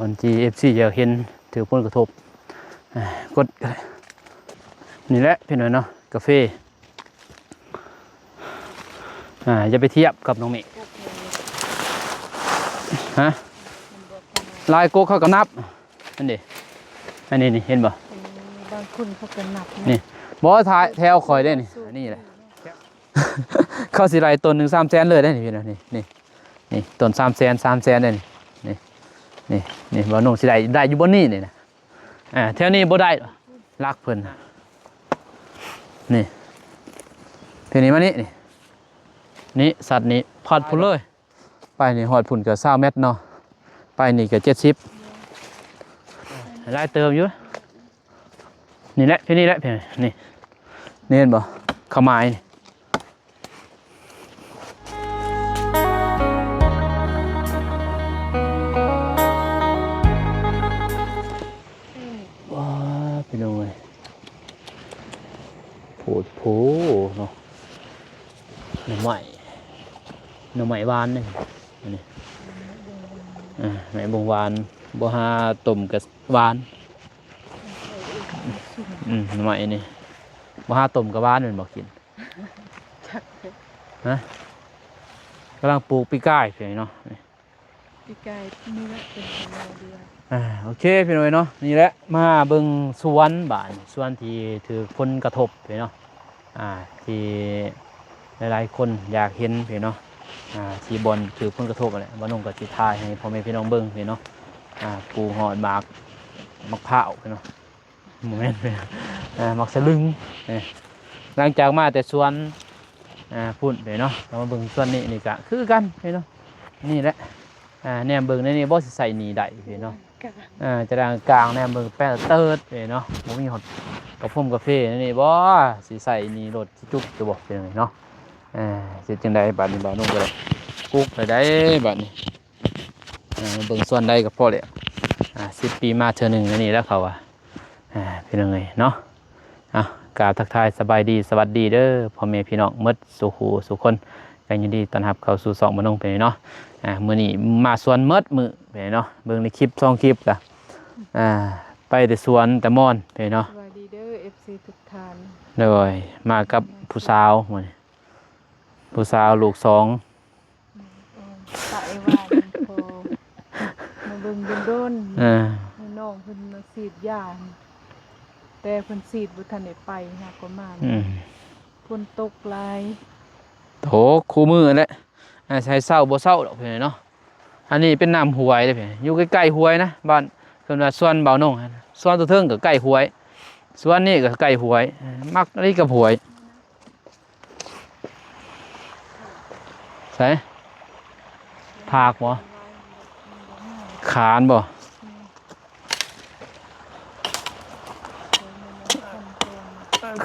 ອັນທີ່ເອັຟຊີຢາກເຫັນຖືກຜົນກະທົບ ກົດ ນີ້ແຫຼະພີ່ນ້ອງເນາະ ກາເຟ ອ່າ ຢ່າໄປທຽບກັບນ້ອງເມກ ຮະ ລາຍກົກເຂົາກໍນັບ ອັນນີ້ ອັນນີ້ນີ້ ເຫັນບໍ່? ບາງຄົນເຂົາກໍນັບ ນີ້ ບໍ່ ແຖວຂ້ອຍເດ້ນີ້ ອັນນີ້ແຫຼະ ເຂົາຊິໄລ່ຕົ້ນໜຶ່ງສາມແສນເລີຍເດ້ນີ້ ພີ່ນ້ອງ ນີ້ ນີ້ ນີ້ ຕົ້ນສາມແສນ ສາມແສນເດ້ນີ້ ນີ້ ນີ້ ນີ້ ບ່າວນົງຊິໄດ້ ໄດ້ຢູ່ບ່ອນນີ້ນີ້ນະ ອ່າ ແຖວນີ້ບໍ່ໄດ້ ຫຼັກເພິ່ນ ນີ້ ແຖວນີ້ມານີ້ ນີ້ ນີ້ ສັດນີ້ ຮອດພຸ້ນເລີຍ ໄປນີ້ຮອດພຸ້ນກໍຊາວແມັດເນາະ ໄປນີ້ກໍເຈັດສິບ ຫຼາຍເຕີບຢູ່ ນີ້ແຫຼະ ແຖວນີ້ແຫຼະ ນີ້ ນີ້ເຫັນບໍ່ ຂະໝາຍນີ້ ວ້າ ພີ່ນ້ອງເອີຍ ໂພດໂພເນາະ ໜໍ່ໄມ້ ໜໍ່ໄມ້ຫວານນີ້ ອັນນີ້ ອ່າ ໜໍ່ໄມ້ບົງຫວານ ບໍ່ຫາຕົ້ມກໍຫວານ ອືມ ໜໍ່ໄມ້ນີ້ ບໍ່ຫາຕົ້ມກໍຫວານແມ່ນບໍ່ກິນ ຈັກ ຮະ ກຳລັງປູກປີກາຍເນາະ ປີກາຍນີ້ແຫຼະເປັນແນວດຽວ ອ່າ ໂອເຄ ພີ່ນ້ອງເນາະ ນີ້ແຫຼະ ມາເບິ່ງສວນບາດນີ້ ສວນທີ່ຖືກຜົນກະທົບເນາະ ອ່າ ທີ່ຫຼາຍໆຄົນຢາກເຫັນເນາະ ອ່າ ທີ່ບ່ອນຖືກຜົນກະທົບຫັ້ນແຫຼະ ບ່າວນົງກໍຊິຖ່າຍໃຫ້ພໍ່ແມ່ພີ່ນ້ອງເບິ່ງເນາະ ອ່າ ປູກຮອດໝາກ ໝາກພ້າວເນາະ ບໍ່ແມ່ນ ເອີ ໝາກສະລຶງ ເອີ ຫຼັງຈາກມາແຕ່ສວນ ອ່າ ພຸ້ນເດ້ເນາະ ເຮົາມາເບິ່ງສວນນີ້ ນີ້ກະຄືກັນເດ້ເນາະ ນີ້ແຫຼະ ອ່າ ແນມເບິ່ງໃນນີ້ບໍ່ຊິໃຊ້ໜີ້ໄດ້ເດ້ເນາະ ອ່າ ຈະໄດ້ກາງແນມເບິ່ງແປ້ເຕີດເດ້ເນາະ ບໍ່ມີຮອດກາຟົງກາເຟໃນນີ້ບໍ່ ຊິໃຊ້ໜີ້ລົດຊິຈຸກຢູ່ບໍ່ ເປັນຫຍັງເນາະ ອ່າ ເຮັດຈັ່ງໃດບາດນີ້ ບ່າວນົງກໍໄດ້ກຸກແລ້ວໄດ໋ບາດນີ້ ອ່າ ເບິ່ງສວນໃດກໍພໍແລ້ວ ອ່າ ສິບປີມາເທື່ອໜຶ່ງ ອັນນີ້ແຫຼະເຂົາວ່າ ອ່າ ພີ່ນ້ອງເອີຍເນາະ ເອົາ ກາບທັກທາຍສະບາຍດີ ສະຫວັດດີເດີພໍ່ແມ່ພີ່ນ້ອງໝົດສູ່ຄູ່ສູ່ຄົນ ກໍຍິນດີຕ້ອນຮັບເຂົ້າສູ່ຊ່ອງບ່າວນົງເນາະ ອ່າ ມື້ນີ້ມາສວນໝົດມື້ເນາະ ເບິ່ງໃນຄລິບສອງຄລິບກະ ອ່າ ໄປແຕ່ສວນແຕ່ມອນເນາະ ສະບາຍດີເດີ ເອັຟຊີ ທຸກທ່ານ ໂດຍ ມາກັບຜູ້ສາວມື້ນີ້ ຜູ້ສາວລູກສອງ ໄປວ່ານຳພໍ່ ມາເບິ່ງດົນໆ ເອີ ນ້ອງເພິ່ນມາສີດຢາ ແຕ່ເພິ່ນສີດບໍ່ທັນໄດ້ໄປ ຫາກໍມາ ອືມ ຝົນຕົກຫຼາຍ ໂຕກຄູ່ມື້ແຫຼະ ອາໄສເຊົາບໍ່ເຊົາດອກເພິ່ນເນາະ ອັນນີ້ເປັນນ້ຳຫ້ວຍເດ້ເພິ່ນ ຢູ່ໃກ້ໆຫ້ວຍນະ ບ້ານເພິ່ນວ່າສວນບ່າວນົງຫັ້ນ ສວນຕົວເທິງກໍໃກ້ຫ້ວຍ ສວນນີ້ກໍໃກ້ຫ້ວຍ ມັກອີ່ຫຼີກັບຫ້ວຍ. ໃສ ພາກບໍ່ ຂານບໍ່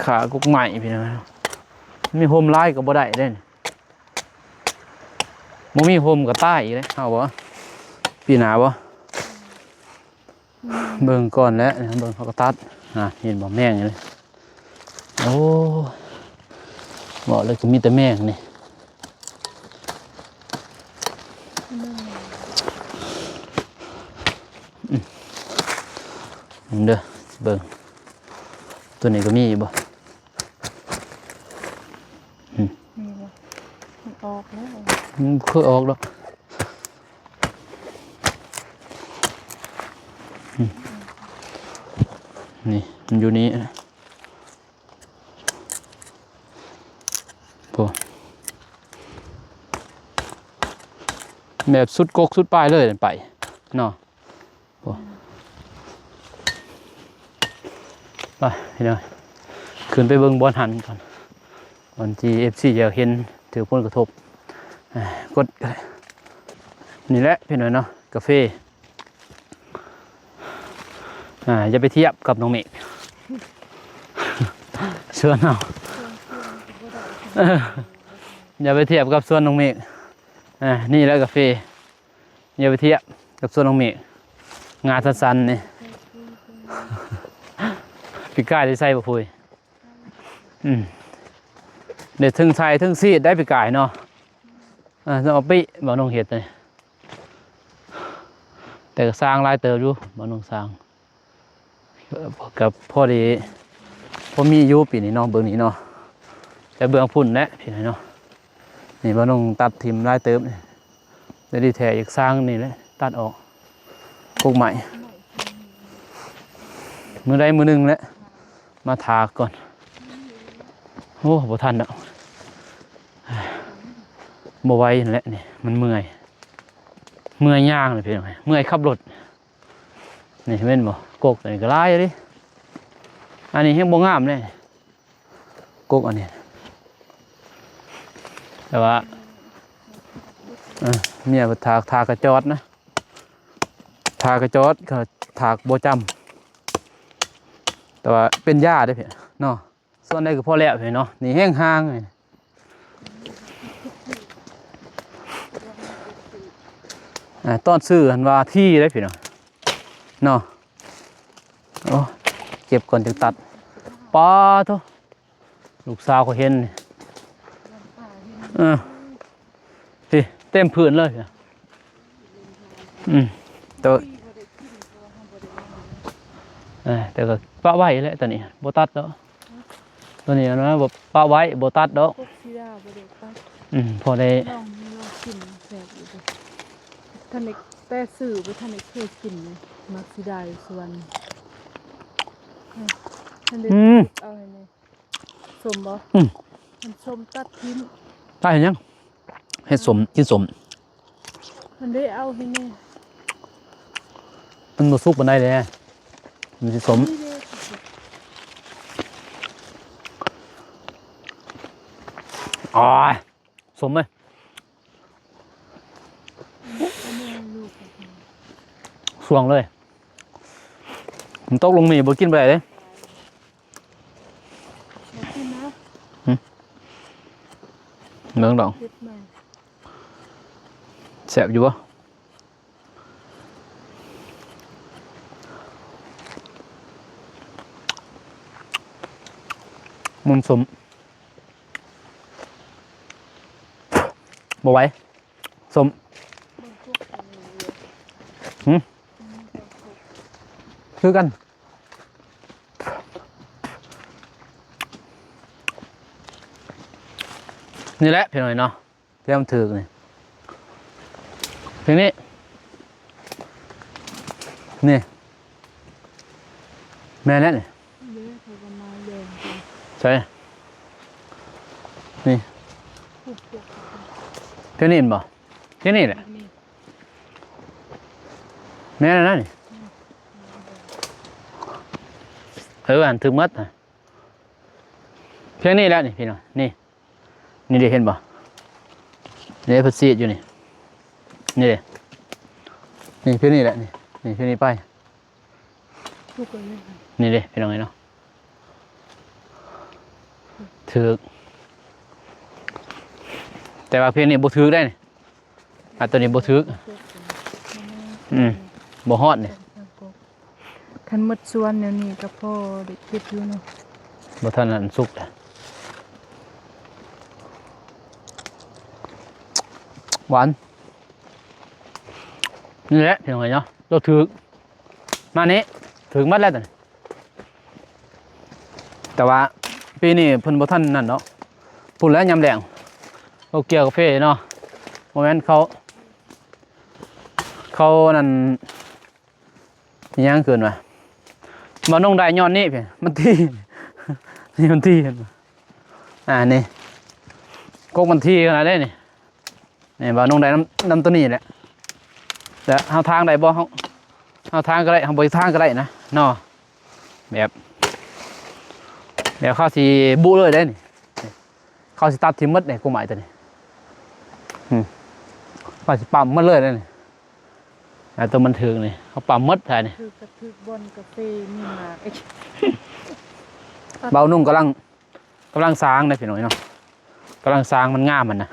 ຂາກົກໄມ້ພີ່ນ້ອງ ມີຮົ່ມຫຼາຍກໍບໍ່ໄດ້ເດ້ ບໍ່ມີຮົ່ມກໍຕາຍອີກເດ້ ເຮົາບໍ່ ປີໜ້າບໍ່ ເບິ່ງກ່ອນແຫຼະ ເບິ່ງເຂົາກໍຕັດ ອ່າ ເຫັນບໍ່ ແມງຢູ່ນີ້ ໂອ້ ເວົ້າແລ້ວກໍມີແຕ່ແມງນີ້ ອືມ ເບິ່ງເດີ ເບິ່ງ ຕົວນີ້ກໍມີຢູ່ບໍ່? ອືມ ມີບໍ່? ມັນອອກແລ້ວ ອືມ ບໍ່ເຄີຍອອກດອກ ອືມ ນີ້ ມັນຢູ່ນີ້ ໂອ້ ແບບສຸດກົກສຸດປາຍເລີຍໄປເນາະ. ໂອ້ ໄປພີ່ນ້ອງ ຂຶ້ນໄປເບິ່ງບ່ອນຫັ້ນກ່ອນ ບ່ອນທີ່ເອັຟຊີຢາກເຫັນຖືກຜົນກະທົບ ກົດ ນີ້ແຫຼະພີ່ນ້ອງເນາະ ກາເຟ ອ່າ ຢ່າໄປທຽບກັບນ້ອງເມກ ສວນເຮົາ ເອີ ຢ່າໄປທຽບກັບສວນນ້ອງເມກ ອ່າ ນີ້ແຫຼະກາເຟ ຢ່າໄປທຽບກັບສວນນ້ອງເມກ ງ່າສັ້ນໆນີ້ ປີກາຍໄດ້ໃສ່ບໍ່ພຸ້ຍ ອືມ ໄດ້ເທິງໃສ່ເທິງສີດໄດ້ປີກາຍເນາະ ເອີ ເອົາປີ ບໍ່ນ້ອງເຮັດນີ້ ແຕ່ ກໍສ້າງຫຼາຍເຕີບຢູ່ ບ່າວໜຸ່ງສ້າງ ກໍພໍດີ ພໍມີຢູ່ປີນີ້ເນາະ ເບື້ອງນີ້ເນາະ ແຕ່ເບື້ອງພຸ້ນແຫຼະພີ່ນ້ອງເນາະ. ນີ້ບ່າວໜຸ່ງຕັດຖິ້ມຫຼາຍເຕີບ ແຕ່ດີແທ້ຢາກສ້າງນີ້ແຫຼະ ຕັດອອກ ກົກໄມ້ ມື້ໃດມື້ໜຶ່ງແຫຼະ ມາຖາກກ່ອນ. ໂອ້ ບໍ່ທັນແລ້ວ ບໍ່ໄຫວຫັ້ນແຫຼະ ນີ້ມັນເມື່ອຍ ເມື່ອຍຍ່າງເລີຍພີ່ນ້ອງ ເມື່ອຍຂັບລົດ. ນີ້ແມ່ນບໍ່ ກົກອັນນີ້ກໍຫຼາຍເດ້ ອັນນີ້ແຮງບໍ່ງາມເດ້ ກົກອັນນີ້ ແຕ່ວ່າ ເອີ ເມຍເພິ່ນຖາກ ຖາກກະຈອດນະ ຖາກກະຈອດ ຖາກບໍ່ຈຳ ແຕ່ວ່າເປັນຢາເດ້ພີ່ເນາະ. ສ່ວນໃດກໍພໍແລ້ວເນາະ ນີ້ແຮງຫ່າງ ອ່າ ຕອນຊື້ຫັ້ນວ່າທີ່ເດ້ພີ່ນ້ອງເນາະ. ໂອ້ ເກັບກ່ອນຈຶ່ງຕັດ ປາໂທ້ ລູກສາວເຂົາເຫັນນີ້ ເອີ ນີ້ເຕັມພື້ນເລີຍ ອືມ ແຕ່ວ່າ ເອີ ແຕ່ກໍປະໄວ້ແຫຼະ ຕອນນີ້ບໍ່ຕັດດອກ ຕອນນີ້ນະ ບໍ່ ປະໄວ້ບໍ່ຕັດດອກ ກົກສີດາບໍ່ໄດ້ຕັດ ອືມ ພໍໄດ້ ລອງ ລອງກິນແຊບຢູ່ເດ້ ທັນໄດ້ ແຕ່ຊື້ບໍ່ທັນໄດ້ເຄີຍກິນເລີຍ ໝາກສີດາຢູ່ສວນ ອືມ ທັນໄດ້ ອືມ ເອົາໃຫ້ແດ່ ສົ້ມບໍ່? ອືມ ມັນສົ້ມຕັດຖິ້ມ ຕັດເຮັດຫຍັງ? ເຮັດສົ້ມ ກິນສົ້ມ ມັນໄດ້ເອົາໃຫ້ແດ່ ມັນບໍ່ສຸກປານໃດເດ້ ມັນຊິສົ້ມ ນີ້ເດ້ ໂອ້ຍ ສົ້ມເລີຍ ສ່ວງເລີຍ ມັນຕົກລົງນີ້ບໍ່ກິນບໍ່ໄດ້ເດ້. ບໍ່ກິນນະ ຫຶ ເບິ່ງດອກ ເຮັດໃໝ່ ແຊບຢູ່ບໍ່? ມັນສົ້ມ ບໍ່ໄຫວ ສົ້ມ ຫຶ ຄືກັນ ນີ້ແຫຼະພີ່ນ້ອງເນາະ ພຽງຖືກນີ້ ພຽງນີ້ ນີ້ ແມ່ນແລ້ວນີ້ ເດ້ ເຂົາກໍມາແບ່ງກັນ ໃສ ນີ້ ພຽງນີ້ແມ່ນບໍ່? ພຽງນີ້ແຫຼະ ແມ່ນແລ້ວນີ້ ເອີ ອັນຖືກໝົດ ພຽງນີ້ແຫຼະນີ້ພີ່ນ້ອງ ນີ້ ນີ້ເດ້ ເຫັນບໍ່? ນີ້ເດ້ ເພິ່ນສີດຢູ່ນີ້ ນີ້ເດ້ ນີ້ພຽງນີ້ແຫຼະ ນີ້ ນີ້ພຽງນີ້ໄປ ນີ້ເດ້ພີ່ນ້ອງເອີຍເນາະ ຖືກ ແຕ່ວ່າພຽງນີ້ບໍ່ຖືກໄດ໋ນີ້ ອ່າ ຕົວນີ້ບໍ່ຖືກ ອືມ ບໍ່ຮອດນີ້ ຄັນໝົດສວນແນວນີ້ກໍພໍໄດ້ເກັບຢູ່ເນາະ ບໍ່ທັນອັນສຸກເດ້ ຫວານ ນີ້ແຫຼະພີ່ນ້ອງເອີຍເນາະ ໂຕຖືກ ມານີ້ ຖືກໝົດແລ້ວຕົວນີ້ ແຕ່ວ່າປີນີ້ເພິ່ນບໍ່ທັນນັ້ນເນາະ ພຸ້ນແຫຼະຍາມແລ້ງ ເຂົາກ່ຽວກາເຟເນາະ ບໍ່ແມ່ນເຂົາ ເຂົານັ້ນ ອີຫຍັງເອີ້ນວ່າ ບໍ່ໜຸ່ງໄດ້ຍ້ອນນີ້ ມັນຖີ່ ນີ້ມັນຖີ່ ອ່າ ນີ້ ກົກມັນຖີ່ຂະໜາດໃດນີ້ ນີ້ ບ່າວນຸ່ງໄດ້ນຳ ນຳໂຕນີ້ແຫຼະ ແຕ່ເຮົາທາງໄດ້ບໍ່ ເຮົາ ເຮົາທາງກໍໄດ້ ເຮົາບໍ່ທາງກໍໄດ້ນະເນາະ ແບບ ແບບເຂົາຊິບຸເລີຍເດ້ນີ້ ເຂົາຊິຕັດຖິ້ມໝົດນີ້ ກົກໄມ້ໂຕນີ້ ອືມ ເຂົາຊິປ້ຳໝົດເລີຍເດ້ນີ້ ອ່າ ໂຕມັນຖືກນີ້ ເຂົາປ້ຳໝົດແທ້ນີ້ ຖືກກະຖືກບ່ອນກາເຟມີໝາກ ບ່າວນຸ່ງກຳລັງ ກຳລັງສ້າງເດ້ພີ່ນ້ອງເນາະ ກຳລັງສ້າງ ມັນງາມຫັ້ນນະ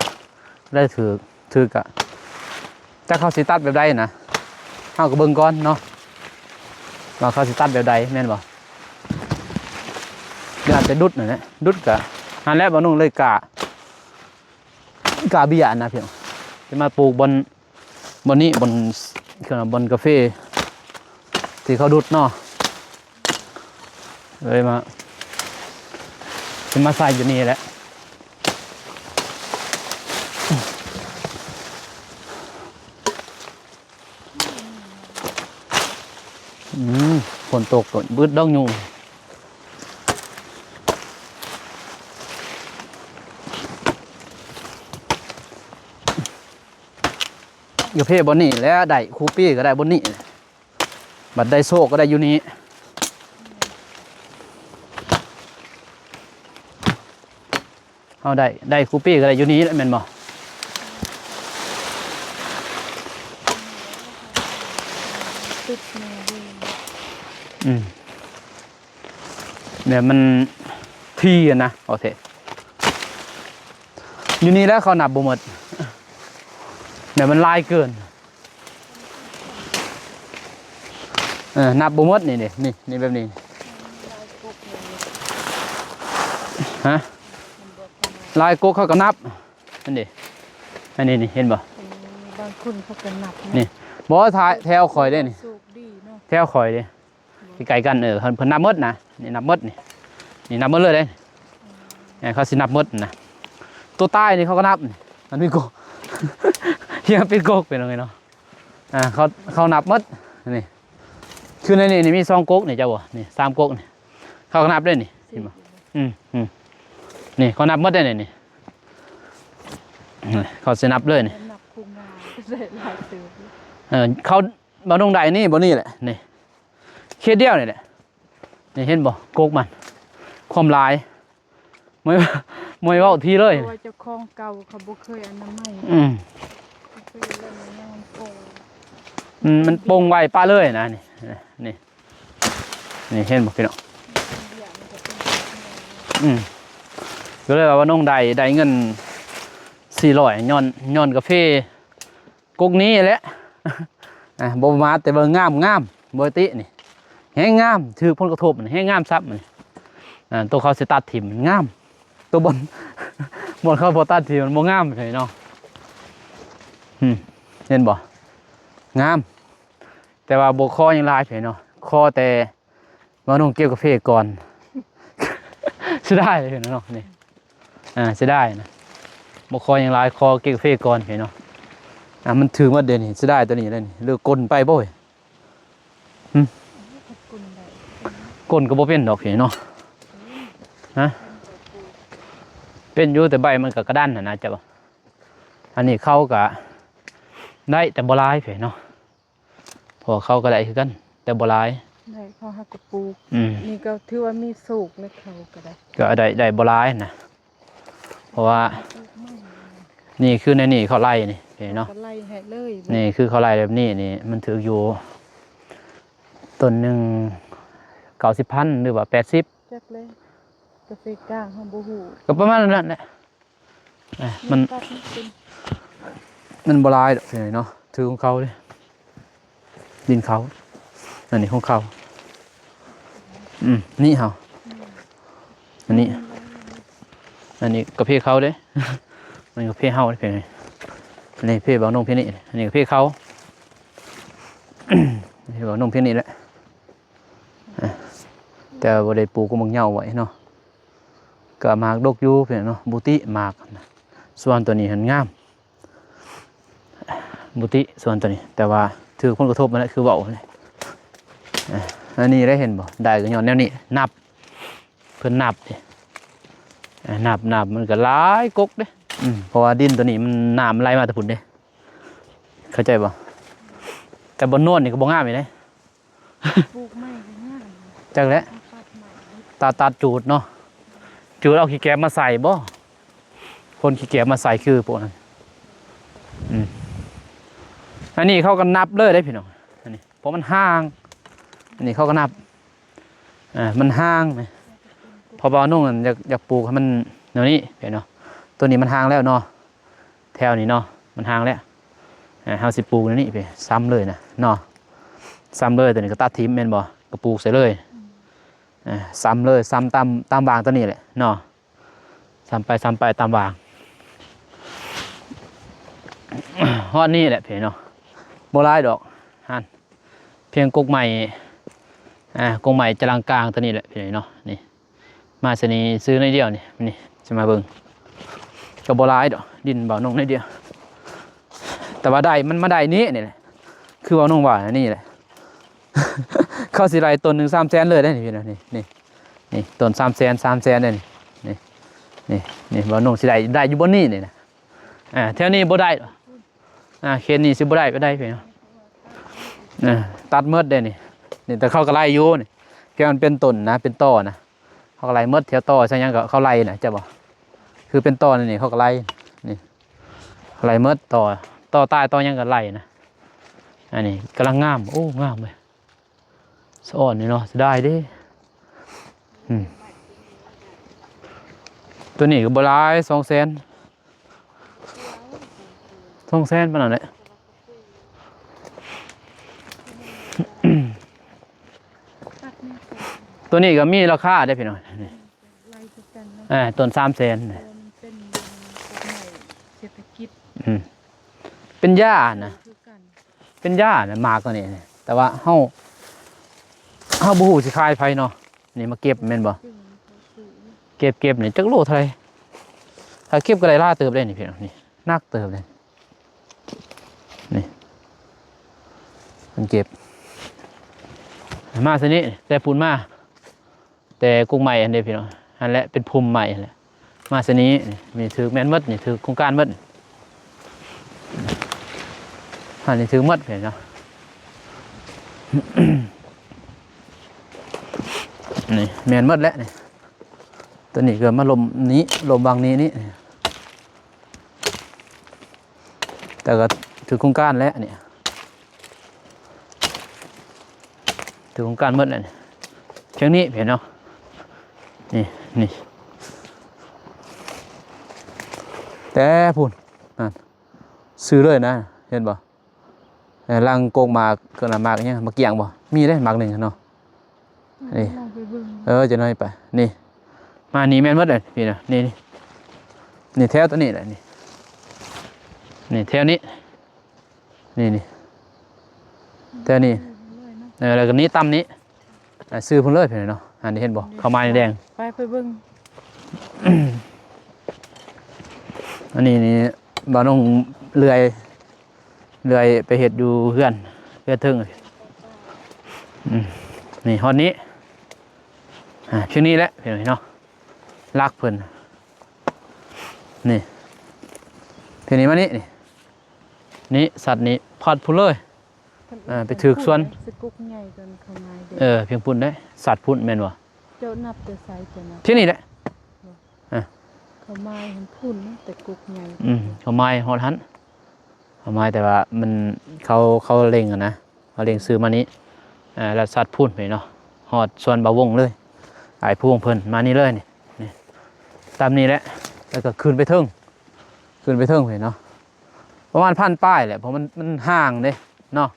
ໄດ້ຖືກ ຖືກກະ ຈັກເຂົາຊິຕັດແບບໃດນະ ເຮົາກໍເບິ່ງກ່ອນເນາະ ວ່າເຂົາຊິຕັດແບບໃດແມ່ນບໍ່ ຫຼືອາດຈະດຸດຫັ້ນແຫຼະ ດຸດກະ ຫັ້ນແຫຼະ ບ່າວນຸ່ງເລີຍກະ ກະເບ້ຍຫັ້ນນະພີ່ນ້ອງ ຊິມາປູກບ່ອນ ບ່ອນນີ້ ບ່ອນ ຄືບ່ອນກາເຟທີ່ເຂົາດຸດເນາະ ເລີຍມາ ຊິມາໃສ່ຢູ່ນີ້ແຫຼະ. ອືມ ຝົນຕົກໂດນບຶດດອກຍຸງ. ກາເຟບ່ອນນີ້ແຫຼະ ໄດ້ຄູ່ປີກໍໄດ້ບ່ອນນີ້ ບັດໄດ້ໂຊກກໍໄດ້ຢູ່ນີ້. ເຮົາໄດ້ ໄດ້ຄູ່ປີກໍໄດ້ຢູ່ນີ້ແຫຼະ ແມ່ນບໍ່? ອືມ ແບບມັນຖີ່ຫັ້ນນະ ໂອເຄ ຢູ່ນີ້ແຫຼະ ເຂົານັບບໍ່ໝົດ ແບບມັນຫຼາຍເກີນ. ເອີ ນັບບໍ່ໝົດນີ້ເດ້ ນີ້ ນີ້ແບບນີ້ ຮະ ລາຍກົກເຂົາກໍນັບ ນັ້ນເດ້ ອັນນີ້ນີ້ ເຫັນບໍ່? ອືມ ບາງຄົນເຂົາກໍນັບນະ ນີ້ ບໍ່ ແຖວຂ້ອຍເດ້ນີ້ ໂຊກດີເນາະ ແຖວຂ້ອຍເດ້ ໃກ້ໆກັນ ເອີ ເພິ່ນ ເພິ່ນນັບໝົດນະ ນີ້ນັບໝົດນີ້ ນີ້ນັບໝົດເລີຍເດ້ ອືມ ເອີ ເຂົາຊິນັບໝົດນະ ຕົວຕາຍນີ້ເຂົາກໍນັບ ມັນມີກົກ ທີ່ມັນເປັນກົກ ເປັນຫຍັງເນາະ ອ່າ ເຂົາ ເຂົານັບໝົດນີ້ ຄືໃນນີ້ນີ້ມີສອງກົກນີ້ ເຈົ້າບໍ່ ນີ້ສາມກົກນີ້ ເຂົາກໍນັບເດ້ນີ້ ເຫັນບໍ່? ອືມ ອືມ ນີ້ເຂົານັບໝົດເດ້ນີ້ ນີ້ ນີ້ເຂົາຊິນັບເລີຍນີ້ ນັບຄູ່ງານໄດ້ຫຼາຍເຕີບ ເອີ ເຂົາ ບ່າວນົງໄດ້ນີ້ ບ່ອນນີ້ແຫຼະ ນີ້ ເຂດດຽວນີ້ແຫຼະ ນີ້ເຫັນບໍ່ ກົກມັນ ຄວາມຫຼາຍ ບໍ່ ບໍ່ເວົ້າທີ່ເລີຍ ເພາະວ່າເຈົ້າຂອງເກົ່າເຂົາບໍ່ເຄີຍອະນາໄມ ອືມ ເຂົາເຄີຍເລີຍ ມັນຍັງມັນໂປ່ງ ອືມ ມັນໂປ່ງໄວປະເລີຍນະ ນີ້ ນີ້ ນີ້ເຫັນບໍ່ພີ່ນ້ອງ? ອືມ ກໍເລີຍວ່ານ້ອງໄດ້ ໄດ້ເງິນສີ່ຮ້ອຍ ຍ້ອນ ຍ້ອນກາເຟ ກົກນີ້ແຫຼະ ອ່າ ບໍ່ມາແຕ່ເບິ່ງ ງາມ ງາມ ບໍ່ຕິນີ້ ແຮງງາມ ຖືກຜົນກະທົບແຮງງາມຊ້ຳນີ້ ອ່າ ໂຕເຂົາຊິຕັດຖິ້ມງາມ ໂຕບ່ອນ ບ່ອນເຂົາບໍ່ຕັດຖິ້ມມັນບໍ່ງາມເລີຍເນາະ ອືມ ເຫັນບໍ່? ງາມ ແຕ່ວ່າບໍ່ຂໍຫຍັງຫຼາຍເລີຍເນາະ ຂໍແຕ່ ມານຸ່ງເກັບກາເຟກ່ອນ ເສຍດາຍເນາະນີ້ ອ່າ ເສຍດາຍນະ ບໍ່ຂໍຫຍັງຫຼາຍ ຂໍເກັບກາເຟກ່ອນເນາະ ອ່າ ມັນຖືກໝົດເດນີ້ ເສຍດາຍໂຕນີ້ເດນີ້ ຫຼືກົນໄປບໍ່ເວີຍ ຫຶ ກົນໄດ້ ກົນກໍບໍ່ເປັນດອກເນາະ ຮະ ເປັນຢູ່ ແຕ່ໃບມັນກໍກະດັນຫັ້ນນະ ເຈົ້າ ອັນນີ້ເຂົາກໍໄດ້ ແຕ່ບໍ່ຫຼາຍເນາະ ເພາະວ່າເຂົາກໍໄດ້ຄືກັນ ແຕ່ບໍ່ຫຼາຍ ໄດ້ ເຂົາຫາກໍປູກ ອືມ ນີ້ກໍຖືວ່າມີໂຊກແລ້ວ ເຂົາກໍໄດ້ ກໍໄດ້ ໄດ້ບໍ່ຫຼາຍນະ ເພາະວ່ານີ້ຄືໃນນີ້ເຂົາໄລ່ນີ້ເນາະ ກໍໄລ່ໃຫ້ເລີຍ ນີ້ຄືເຂົາໄລ່ແບບນີ້ນີ້ ມັນຖືກຢູ່ຕົ້ນໜຶ່ງເກົ້າສິບພັນ ຫຼືວ່າແປດສິບ ຈັກແລ້ວ ກາເຟກາງເຮົາບໍ່ຮູ້ ກໍປະມານນັ້ນແຫຼະ ອ່ະ ມັນ ມັນບໍ່ຫຼາຍດອກເນາະ ຖືຂອງເຂົາເດ້ ດິນເຂົາ ອັນນີ້ຂອງເຂົາ ອືມ ນີ້ເຮົາ ອັນນີ້ ອັນນີ້ກາເຟເຂົາເດ້ ອັນນີ້ກາເຟເຮົາເດ້ ອັນນີ້ເພບ່າວນົງເພນີ້ ອັນນີ້ກາເຟເຂົາ ເພບ່າວນົງເພນີ້ແຫຼະ ອ່ະ ແຕ່ວ່າບໍ່ໄດ້ປູກກໍໝາກເຫຍົ້າໄວ້ເນາະ ກໍໝາກດົກຢູ່ເນາະ ບຸຕິໝາກ ສ່ວນຕົວນີ້ຫັ້ນງາມ ບຸຕິ ສ່ວນຕົວນີ້ ແຕ່ວ່າຖືກຜົນກະທົບຫັ້ນແຫຼະ ຄືເວົ້າຫັ້ນແຫຼະ ອ່າ ອັນນີ້ໄດ້ເຫັນບໍ່ ໄດ້ກໍຍ້ອນແນວນີ້ ນັບ ເພິ່ນນັບເດ້ ອ່າ ນັບ ນັບ ມັນກໍຫຼາຍກົກເດ້ ອືມ ເພາະວ່າດິນຕົວນີ້ມັນ ນ້ຳໄຫຼມາແຕ່ພຸ້ນເດ້ ເຂົ້າໃຈບໍ່ ແຕ່ບ່ອນໂນນນີ້ກໍບໍ່ງາມອີກເດ້ ປູກໃໝ່ກໍງາມ ຈັກແຫຼະ ເອົາຕັດໃໝ່ ຕັດ ຕັດຈູດເນາະ ຈູດເອົາຂີ້ແກບມາໃສ່ບໍ່ ຄົນຂີ້ແກບມາໃສ່ຄືພວກນັ້ນ ອືມ ອັນນີ້ເຂົາກໍນັບເລີຍເດ້ພີ່ນ້ອງ ອັນນີ້ ເພາະມັນຫ່າງ ອັນນີ້ເຂົາກໍນັບ ອ່າ ມັນຫ່າງ ເພາະວ່ານ້ອງນັ້ນຢາກ ຢາກປູກໃຫ້ມັນແນວນີ້ເນາະ ຕົວນີ້ມັນຫ່າງແລ້ວເນາະ ແຖວນີ້ເນາະ ມັນຫ່າງແລ້ວ ອ່າ ເຮົາຊິປູກແນວນີ້ໄປ ຊ້ຳເລີຍນະເນາະ ຊ້ຳເລີຍ ຕົວນີ້ກໍຕັດຖິ້ມແມ່ນບໍ່ ກໍປູກໃສ່ເລີຍ ອ່າ ຊ້ຳເລີຍ ຊ້ຳຕາມ ຕາມວາງຕົວນີ້ແຫຼະເນາະ ຊ້ຳໄປ ຊ້ຳໄປຕາມວາງ ຮອດນີ້ແຫຼະພີ່ນ້ອງ ບໍ່ຫຼາຍດອກ ຫັ້ນ ພຽງກົກໄມ້ ອ່າ ກົກໄມ້ຈະລັງກາງຕົວນີ້ແຫຼະພີ່ນ້ອງເນາະ. ນີ້ ມາຊະນີ້ຊື້ໜ້ອຍດຽວນີ້ ນີ້ ຊິມາເບິ່ງ ກໍບໍ່ຫຼາຍດອກ ດິນບ່າວນົງໜ້ອຍດຽວ ແຕ່ວ່າໄດ້ ມັນມາໄດ້ນີ້ ນີ້ແຫຼະ ຄືບ່າວນົງວ່ານີ້ແຫຼະ ເຂົາຊິໄລ່ຕົ້ນໜຶ່ງສາມແສນເລີຍເດ້ນີ້ພີ່ນ້ອງ. ນີ້ ນີ້ ນີ້ ຕົ້ນສາມແສນ ສາມແສນເດ້ນີ້. ນີ້ ນີ້ ນີ້ ບ່າວນົງຊິໄດ້ ໄດ້ຢູ່ບ່ອນນີ້ນີ້ນະ. ອ່າ ແຖວນີ້ບໍ່ໄດ້ດອກ ອ່າ ເຂດນີ້ຊິບໍ່ໄດ້ປານໃດພີ່ນ້ອງ. ອ່າ ຕັດໝົດເດ້ນີ້ ນີ້ ແຕ່ເຂົາກໍໄລ່ຢູ່ນີ້ ແຕ່ມັນເປັນຕົ້ນນະ ເປັນຕໍນະ ເຂົາກໍໄລ່ໝົດ ແຖວຕໍໃສ່ຫຍັງກໍເຂົາໄລ່ນະ ເຈົ້າບໍ່ ຄືເປັນຕໍນີ້ ເຂົາກໍໄລ່ນີ້ ໄລ່ໝົດ ຕໍ ຕໍຕາຍ ຕໍຫຍັງກໍໄລ່ນະ. ອັນນີ້ກຳລັງງາມ ໂອ້ ງາມເວີຍ ສະອອນນີ້ເນາະ ເສຍດາຍເດ້. ອືມ ຕົວນີ້ກໍບໍ່ຫຼາຍ ສອງແສນ ສອງແສນປານນັ້ນແຫຼະ. ຕົວນີ້ກໍມີລາຄາເດ້ພີ່ນ້ອງ ນີ້ ໄລ່ຄືກັນເນາະ ເອີ ຕົ້ນສາມແສນ ເພາະວ່າມັນເປັນຕົ້ນໄມ້ເສດຖະກິດ ອືມ ເປັນຢານະ ຄືກັນ ເປັນຢານະ ໝາກອັນນີ້ ແຕ່ວ່າເຮົາ ເຮົາບໍ່ຮູ້ຊິຂາຍໃຜເນາະ. ນີ້ມາເກັບແມ່ນບໍ່ ເກັບ ເກັບນີ້ຈັກໂລເທົ່າໃດ ຖ້າເກັບກໍໄດ້ຫຼາຍເຕີບເດ້ນີ້ພີ່ນ້ອງ ນີ້ໜັກເຕີບເດ້ ນີ້ ມັນເກັບ ມາຊະນີ້ ແຕ່ພຸ້ນມາ ແຕ່ກົກໄມ້ຫັ້ນເດ້ພີ່ນ້ອງ ຫັ້ນແຫຼະ ເປັນພຸ່ມໄມ້ຫັ້ນແຫຼະ. ມາຊະນີ້ ນີ້ຖືກແມ່ນໝົດ ນີ້ຖືກໂຄງການໝົດ ຫັ້ນນີ້ຖືກໝົດເຫັນເນາະ ນີ້ແມ່ນໝົດແຫຼະນີ້. ຕົວນີ້ກໍມາລົມນີ້ ລົມວັງນີ້ນີ້ ແຕ່ກໍຖືກໂຄງການແຫຼະນີ້ ຖືກໂຄງການໝົດແຫຼະນີ້ ເທິງນີ້ເຫັນເນາະ ນີ້ ນີ້ ແຕ່ພຸ້ນ ນັ້ນ ຊື້ເລີຍນະ ເຫັນບໍ່ ເອີ ຫຼັງກົກໝາກ ເອີ້ນວ່າໝາກຫຍັງ ໝາກກ້ຽງບໍ່ ມີເດ້ໝາກໜຶ່ງເນາະ. ນີ້ ລອງໄປເບິ່ງ ເອີ ຈະໜ້ອຍໄປ ນີ້ ມານີ້ແມ່ນໝົດເລີຍ ນີ້ນະ ນີ້ ນີ້ ນີ້ແຖວຕົວນີ້ແຫຼະ ນີ້ ນີ້ແຖວນີ້ ນີ້ ນີ້ ແຖວນີ້ ເອີ ແລ້ວກໍນີ້ຕ່ຳນີ້ ອ່າ ຊື້ພຸ້ນເລີຍພີ່ນ້ອງເນາະ. ອັນນີ້ເຫັນບໍ່ ເຂົ້າມາແດງ ໄປ ໄປເບິ່ງ ອັນນີ້ນີ້ບ່າວນົງເລື່ອຍ ເລື່ອຍໄປເຮັດຢູ່ເຮືອນ ເຮືອນເທິງ ອືມ ນີ້ຮອດນີ້ ອ່າ ເທິງນີ້ແຫຼະພີ່ນ້ອງເນາະ ຫຼັກເພິ່ນ ນີ້ ເທິງນີ້ມານີ້ ນີ້ ນີ້ສັດນີ້ພອດພຸ້ນເລີຍ ເອີ ໄປຖືກສ່ວນ ສະກຸກໃຫຍ່ຈົນເຂົາມາຍເດ້ ເອີ ພຽງພຸ້ນເດ້ ສັດພຸ້ນແມ່ນບໍ່? ເຈົ້ານັບແຕ່ໃສເຈົ້ານັບ ທີ່ນີ້ແຫຼະ ເອີ ເຂົາມາຍຫັ້ນພຸ້ນ ແຕ່ກົກໃຫຍ່ ອືມ ເຂົາມາຍຮອດຫັ້ນ ເຂົາມາຍ ແຕ່ວ່າມັນ ເຂົາ ເຂົາເລັງຫັ້ນນະ ເຂົາເລັງຊື້ມານີ້ ເອີ ແລ້ວສັດພຸ້ນໄປເນາະ ຮອດສວນບ່າວວົງເລີຍ ອ້າຍພວງເພິ່ນມານີ້ເລີຍ ນີ້ ນີ້ ຕາມນີ້ແຫຼະ ແລ້ວກໍຂຶ້ນໄປເທິງ ຂຶ້ນໄປເທິງໄປເນາະ ປະມານພັນປາຍແຫຼະ ເພາະມັນ ມັນຫ່າງເດ້ເນາະ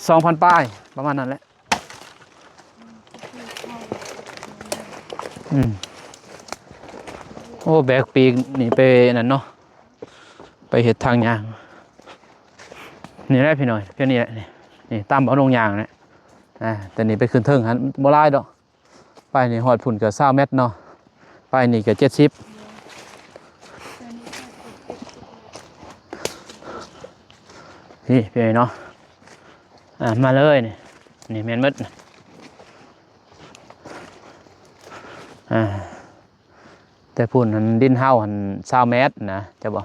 ສອງພັນປາຍ ປະມານນັ້ນແຫຼະ. ອືມ ໂອ້ ແບກປີກນີ້ໄປນັ້ນເນາະ ໄປເຮັດທາງຍ່າງ ນີ້ແຫຼະພີ່ນ້ອງ ແຖວນີ້ແຫຼະ ນີ້ ນີ້ຕາມບ່າວນົງຍ່າງແຫຼະ ອ່າ ແຕ່ນີ້ໄປຂຶ້ນເທິງຫັ້ນບໍ່ຫຼາຍດອກ ໄປນີ້ຮອດພຸ້ນກໍຊາວແມັດເນາະ ໄປນີ້ກໍເຈັດສິບ ນີ້ເປັນເນາະ ອ່າ ມາເລີຍ ນີ້ ນີ້ແມ່ນໝົດ ອ່າ ແຕ່ພຸ້ນຫັ້ນດິນເຮົາຫັ້ນຊາວແມັດນະ ເຈົ້າບໍ່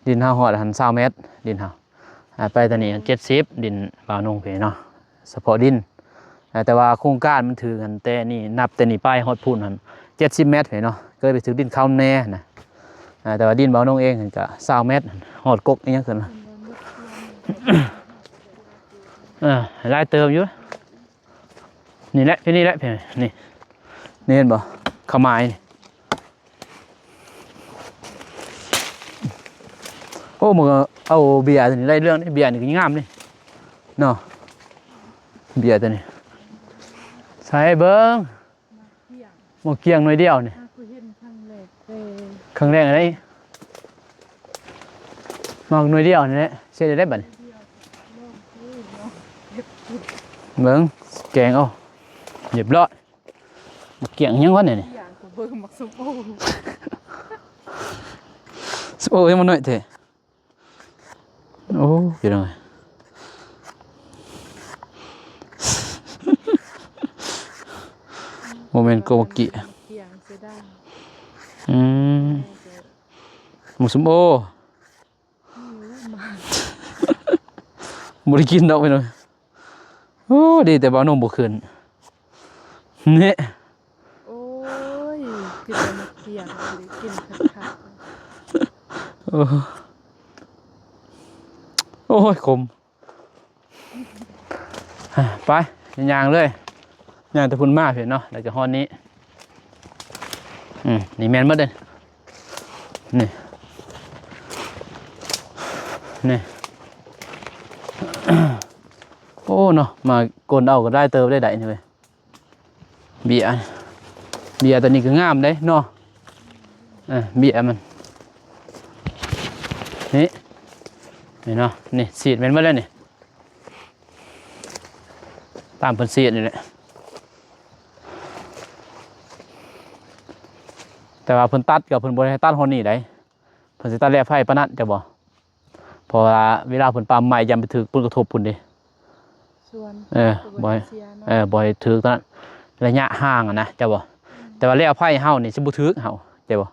ດິນເຮົາຮອດຫັ້ນຊາວແມັດ ດິນເຮົາ ອ່າ ໄປຕອນນີ້ເຈັດສິບ ດິນບ່າວນົງເພເນາະ ສະເພາະດິນ ອ່າ ແຕ່ວ່າໂຄງການມັນຖືກຫັ້ນ ແຕ່ນີ້ ນັບແຕ່ນີ້ໄປຮອດພຸ້ນຫັ້ນເຈັດສິບແມັດເພເນາະ ກໍເລີຍໄປຖືກດິນເຂົາແດ່ນະ ອ່າ ແຕ່ວ່າດິນບ່າວນົງເອງຫັ້ນກະຊາວແມັດ ຮອດກົກອີ່ຫຍັງເພິ່ນ ເອີ ຫຼາຍເຕີບຢູ່. ນີ້ແຫຼະ ເພນີ້ແຫຼະ ເພນີ້ ນີ້ ນີ້ເຫັນບໍ່ ເຂົາມາຍນີ້ ໂອ້ ມັນກໍເອົາເບຍຕົວນີ້ໄດ້ເລື່ອງເດ ເບຍນີ້ກໍງາມເດເນາະ ເບຍຕົວນີ້ ໃສ່ເບິ່ງ ໝາກກ້ຽງໜ່ວຍດຽວນີ້ ຫາກໍເຫັນຄັ້ງແລກເດ້ ຄັ້ງແລກໄດ໋. ໝາກໜ່ວຍດຽວນີ້ແຫຼະ ເຮັດໄດ້ບັດນີ້. ເບິ່ງ ແກງເອົາ ຮຽບຮ້ອຍ. ໝາກກຽງຫຍັງວະນີ້? ໂອ້ຍ ມັນນ້ອຍແທ້. ໂອ້ ພີ່ນ້ອງ ບໍ່ແມ່ນໂກມາກິ. ອືມ ໝາກສົ້ມໂອ ບໍ່ໄດ້ກິນດອກ ພີ່ນ້ອງ. ໂອ້ ດີແຕ່ເບົານົມບໍ່ຂຶ້ນ ນີ້. ໂອ້ຍ ຄືແຕ່ໝາກກຽງ ບໍ່ໄດ້ກິນຄັກໆ. ໂອ້ ໂອ້ຍ ຂົມ. ໄປ ຍ່າງເລີຍ ຍ່າງແຕ່ພຸ້ນມາພີ້ເນາະ ແລ້ວກໍຮອດນີ້. ອືມ ນີ້ແມ່ນໝົດເດ້ ນີ້ ນີ້. ໂອ້ເນາະ ມາກົນເອົາກໍໄດ້ເຕີບໄດ້ໄດ໋ນີ້ເວີຍ. ເບ້ຍ ເບ້ຍຕົວນີ້ກໍງາມເດ້ເນາະ. ເອີ ເບ້ຍມັນ ນີ້ ນີ້ເນາະ ນີ້ສີດແມ່ນໝົດແລ້ວນີ້ ຕາມເພິ່ນສີດນີ້ແຫຼະ. ແຕ່ວ່າເພິ່ນຕັດກໍເພິ່ນບໍ່ໄດ້ໃຫ້ຕັດຮອດນີ້ໃດ໋ ເພິ່ນຊິຕັດແລ່ໄຟປານນັ້ນ ເຈົ້າບໍ່? ເພາະວ່າເວລາເພິ່ນປາມໄມ້ ຢ້ານໄປຖືກຜົນກະທົບພຸ້ນເດ້. ເອີ ບໍ່ໃຫ້ ເອີ ບໍ່ໃຫ້ຖືກຕອນນັ້ນ ໄລຍະຫ່າງຫັ້ນນະ ເຈົ້າບໍ່? ອືມ ແຕ່ວ່າແລ່ໄຟເຮົານີ້ຊິບໍ່ຖືກເຮົາ ເຈົ້າບໍ່?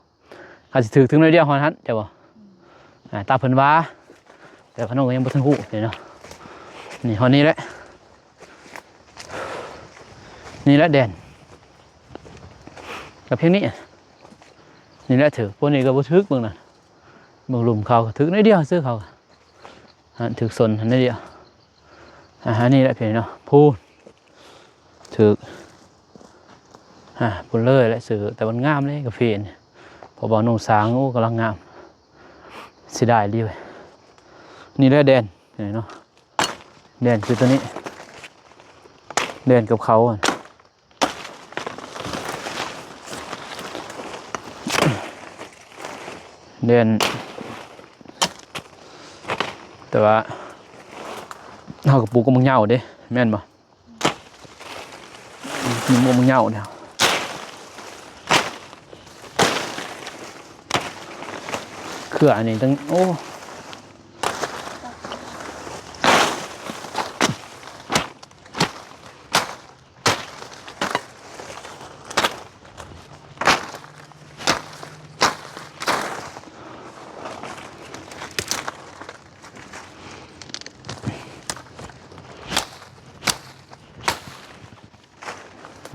ເຮົາຊິຖືກເຖິງໜ້ອຍດຽວເທົ່ານັ້ນ ເຈົ້າບໍ່? ອືມ ອ່າ ຕາມເພິ່ນວ່າ ແຕ່ຂະໜົມກໍຍັງບໍ່ທັນຮູ້ເດ້ເນາະ. ນີ້ ຮອດນີ້ແຫຼະ ນີ້ແຫຼະແດນ ກັບພຽງນີ້ ນີ້ແຫຼະຖືກ. ພວກນີ້ກໍບໍ່ຖືກ ເບິ່ງນະ ເບິ່ງລຸ່ມເຂົາກໍຖືກໜ້ອຍດຽວ ຊື່ເຂົາ ຫັ້ນຖືກຊົນຫັ້ນໜ້ອຍດຽວ. ອ່າ ອັນນີ້ແຫຼະພີ່ເນາະ ພູນຖືກ ອ່າ ພຸ້ນເລີຍແຫຼະຊື່ ແຕ່ມັນງາມເດ້ກາເຟນີ້ ເພາະວ່າໜຸ່ງສາງ ໂອ້ ກຳລັງງາມ ເສຍດາຍອີ່ຫຼີເວີຍ. ນີ້ແຫຼະແດນ ນີ້ເນາະ ແດນຄືຕົວນີ້ ແດນກັບເຂົາ ແດນ ແຕ່ວ່າເຮົາກໍປູກກັບໝາກເຫຍົາເດ້ ແມ່ນບໍ່? ມີໝາກເຫຍົາແລ້ວ ເຄືອອັນນີ້ຕັ້ງ ໂອ້.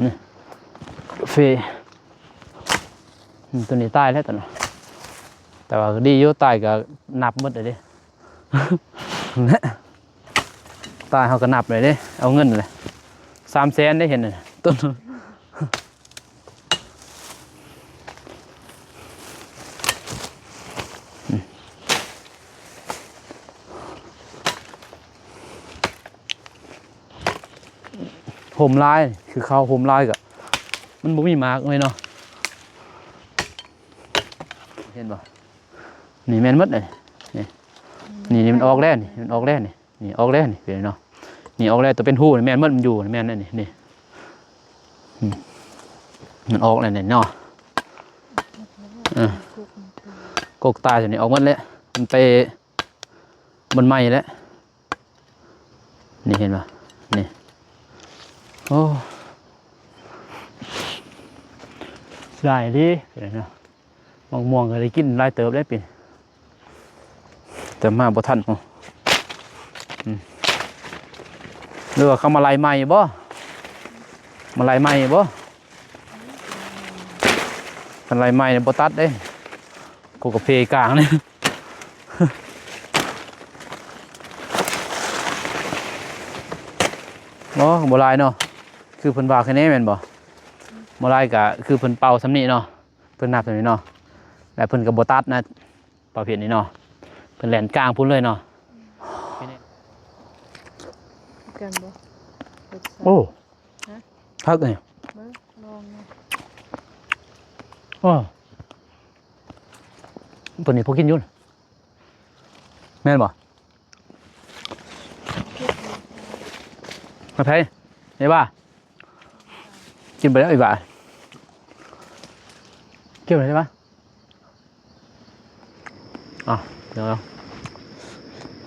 ນີ້ ກາເຟ ອືມ ຕົວນີ້ຕາຍແລ້ວຕົວນັ້ນ ແຕ່ວ່າກໍດີຢູ່ ຕາຍກໍນັບໝົດເລີຍເດ້. ຕາຍເຮົາກໍນັບເລີຍເດ້ ເອົາເງິນເລີຍ ສາມແສນໄດ້ເຫັນນັ້ນ ຕົ້ນ ໂຮມລາຍ ຄືເຂົາໂຮມລາຍກໍ ມັນບໍ່ມີໝາກເລີຍເນາະ ເຫັນບໍ່? ນີ້ແມ່ນໝົດເລີຍ ນີ້ ນີ້ ນີ້ມັນອອກແລ້ວ ນີ້ມັນອອກແລ້ວນີ້ ນີ້ອອກແລ້ວນີ້ ເຫັນເນາະ ນີ້ອອກແລ້ວ ຕົວເປັນຮູນີ້ແມ່ນໝົດ ມັນຢູ່ ແມ່ນແລ້ວນີ້ ນີ້ ອືມ ມັນອອກແລ້ວນີ້ເນາະ ເອີ ກົກຕາຍຕົວນີ້ອອກໝົດແລ້ວ ມັນໄປບ່ອນໃໝ່ແລ້ວ ນີ້ເຫັນບໍ່ ນີ້ ໂອ້ ເສຍດາຍອີ່ຫຼີເນາະ. ໝາກມ່ວງກໍໄດ້ກິນຫຼາຍເຕີບເດ້ປີນີ້ ແຕ່ມາບໍ່ທັນ ອືມ ຫຼືວ່າເຂົາມາໄລ່ໃໝ່ບໍ່? ມາໄລ່ໃໝ່ບໍ່? ຄັນໄລ່ໃໝ່ນີ້ບໍ່ຕັດເດ້ ກົກກາເຟກາງນີ້ ບໍ່ ບໍ່ຫຼາຍເນາະ ຄືເພິ່ນວ່າຄືນີ້ແມ່ນບໍ່? ບໍ່ຫຼາຍກໍຄືເພິ່ນເປົ່າສ່ຳນີ້ເນາະ ເພິ່ນນັບສ່ຳນີ້ເນາະ ແລ້ວເພິ່ນກໍບໍ່ຕັດນະ ປະເພດນີ້ເນາະ ເພິ່ນແລ່ນກາງພຸ້ນເລີຍເນາະ ຄືກັນບໍ່? ໂອ້ ຮະ? ຄັກນີ້ ເບິ່ງ ລອງເນາະ ໂອ້ ຕົວນີ້ພໍກິນຢູ່ ອືມ ແມ່ນບໍ່? ມາໃຜ? ໄດ້ວ່າ ກິນໄປແລ້ວອີກວ່າ ກິນໄປໄດ້ວ່າ. ອ່ະ ດຽວ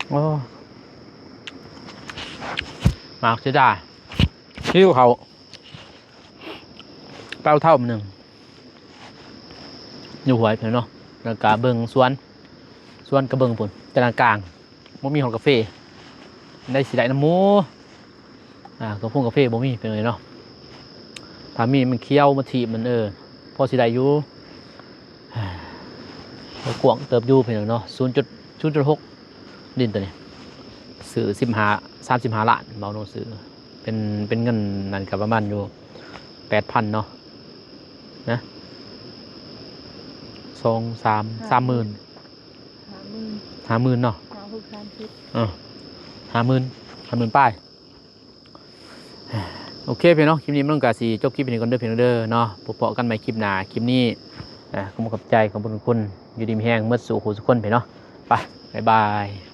ໂອ້ ໝາກເສຍດາຍ ຫິວເຂົ້າ ເຕົ້າເທົ້າມື້ໜຶ່ງ ຢູ່ຫ້ວຍພຸ້ນເນາະ ແລ້ວກະເບິ່ງສວນ ສວນກະເບິ່ງພຸ້ນ ຈະນາກາງ ບໍ່ມີຮອດກາເຟ ໄດ້ຊິໄດ້ນຳໝູ່ ອ່າ ກະພົງກາເຟບໍ່ມີ ເປັນຫຍັງເນາະ ຖ້າມີມັນຂຽວມາຖີບມັນ ເອີ ພໍຊິໄດ້ຢູ່ ກະກວ້າງເຕີບຢູ່ ເປັນຫຍັງເນາະ ສູນຈຸດ ສູນຈຸດຫົກ ດິນໂຕນີ້ ຊື້ສິບຫ້າ ສາມສິບຫ້າລ້ານ ເບົາໂນຊື້ ເປັນ ເປັນເງິນນັ້ນກະປະມານຢູ່ແປດພັນເນາະ ນະ ສອງ ສາມ ຫ້າ ສາມໝື່ນ ຫ້າໝື່ນ ຫ້າໝື່ນເນາະ ຫ້າຫົກສາມສິບ ເອີ ຫ້າໝື່ນ ຫ້າໝື່ນປາຍ. ໂອເຄພີ່ນ້ອງ ຄລິບນີ້ມັນກະຊິຈົບຄລິບນີ້ກ່ອນເດີພີ່ນ້ອງເດີເນາະ ພົບພໍ້ກັນໃໝ່ຄລິບໜ້າ ຄລິບນີ້ ອ່າ ຂໍຂອບໃຈ ຂອບຄຸນ ຢູ່ດີມີແຮງໝົດສູ່ຄູ່ສູ່ຄົນພີ່ນ້ອງ ໄປ ບາຍບາຍ.